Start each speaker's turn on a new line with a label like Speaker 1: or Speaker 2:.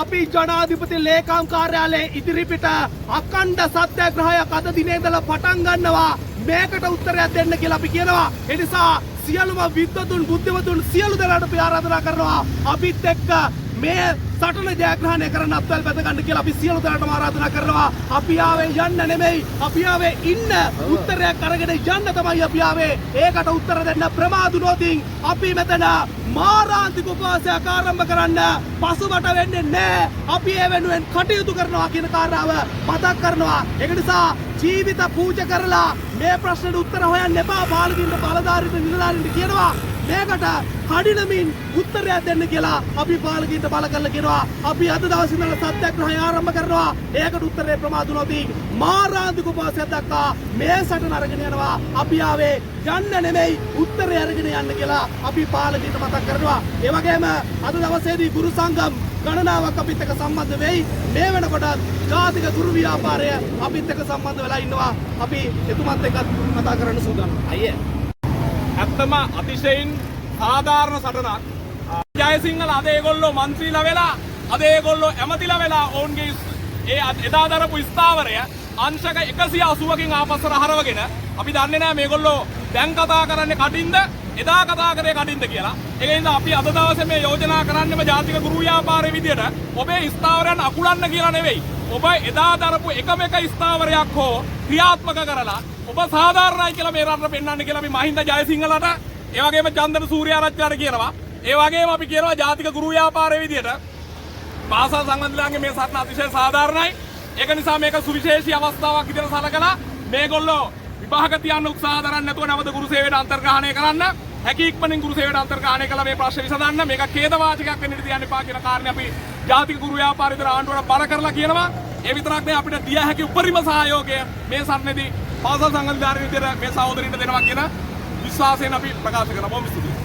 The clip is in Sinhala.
Speaker 1: අපි ජනාධිපති ලේකම් කාර්යාලයේ ඉදිරිපිට අඛණ්ඩ සත්‍යාග්‍රහයක් අද දිනේ ඉඳලා පටන් ගන්නවා. මේකට උත්තරයක් දෙන්න කියලා අපි කියනවා. ඒ නිසා සියලුම විද්වතුන්, බුද්ධිමතුන් සියලු දෙනාට අපි ආරාධනා කරනවා අපිත් එක්ක මේ සටන ජයග්‍රහණය කරන්න අත්වැල් බැඳ ගන්න කියලා අපි සියලු දෙනාටම ආරාධනා කරනවා. අපි ආවේ යන්න නෙමෙයි, අපි ආවේ ඉන්න උත්තරයක් අරගෙන යන්න තමයි අපි ආවේ. ඒකට උත්තර දෙන්න ප්‍රමාද වුණොතින් අපි මෙතන මාරාන්තික උපවාසයක් ආරම්භ කරන්න පසුබට වෙන්නේ නැහැ. අපි ඒ වෙනුවෙන් කටයුතු කරනවා කියන කාරණාව මතක් කරනවා. ඒක නිසා ජීවිත පූජා කරලා මේ ප්‍රශ්නෙට උත්තර හොයන්න එපා පාලකින්ට, බලධාරීන්ට, නිලධාරීන්ට කියනවා. මේකට කඩිනමින් උත්තරයක් දෙන්න කියලා අපි පාලකින්ට බල කරලා කියනවා. අපි අද දවසේ ඉඳලා සත්‍යාග්‍රහය ආරම්භ කරනවා. ඒකට උත්තරේ ප්‍රමාද වුණොත් මාරාන්තික උපවාසයක් දක්වා මේ සටන අරගෙන යනවා. අපි ආවේ යන්න නෙමෙයි, උත්තරේ අරගෙන යන්න කියලා අපි පාලකින්ට මතක් කරනවා. ඒ වගේම අද දවසේදී ගුරු සංගම් ගණනාවක් අපිත් එක්ක සම්බන්ධ වෙයි. මේ වෙනකොටත් ජාතික ගුරු ව්‍යාපාරය අපිත් එක්ක සම්බන්ධ වෙලා ඉන්නවා. අපි එතුමත් එක්කත් කතා කරන්න සූදානම්.
Speaker 2: අයියේ, ඇත්තම අතිශයින් සාධාරණ සටනක්. ජයසිංහල අද ඒගොල්ලෝ මන්ත්‍රීලා වෙලා, අද ඒගොල්ලෝ ඇමතිලා වෙලා ඔවුන්ගේ ඒ එදා දරපු ස්ථාවරය අංශක 180කින් ආපස්සට හරවගෙන, අපි දන්නේ නැහැ මේගොල්ලෝ දැන් කතා කරන්නේ කටින්ද, එදා කතා කරේ කටින්ද කියලා. ඒ හින්දා අපි අද දවසේ මේ යෝජනා කරන්නේම ජාතික ගුරු ව්‍යාපාරයේ විදියට ඔබේ ස්ථාවරයන් අකුලන්න කියලා නෙවෙයි. ඔබ එදා දරපු එකම එක ස්ථාවරයක් හෝ ක්‍රියාත්මක කරලා ඔබ සාධාරණයි කියලා මේ රටට පෙන්වන්න කියලා අපි මහින්ද ජයසිංහලට, ඒ වගේම චන්දන සූර්යාරච්චිලාට කියනවා. ඒ වගේම අපි කියනවා ජාතික ගුරු ව්‍යාපාරයේ විදියට පාසල් සංවර්ධනලාගේ මේ සටන අතිශය සාධාරණයි. ඒක නිසා මේක සුවිශේෂී අවස්ථාවක් විදිහට සලකලා මේගොල්ලෝ විභාග තියන්න උත්සාහ දරන්නේ නැතුව නැවත ගුරු සේවයට අන්තර්ග්‍රහණය කරන්න. හැකි ඉක්මනින් ගුරු සේවයට අන්තර්ග්‍රහණය කළා මේ ප්‍රශ්න විසඳන්න. මේක ඛේදවාචකයක් වෙන්න ඉඩ තියන්න එපා කියන කාරණේ අපි ජාතික ගුරු ව්‍යාපාර විතර ආණ්ඩුවට බල කරලා කියනවා. ඒ විතරක් නෙවෙයි, අපිට දිය හැකි උපරිම සහයෝගය මේ සටනේදී පාසල් සංවර්ධන විදිහට මේ සහෝදරින්ට දෙනවා කියන විශ්වාසයෙන් අපි ප්‍රකාශ කරනවා. බොහොම ස්තුතියි.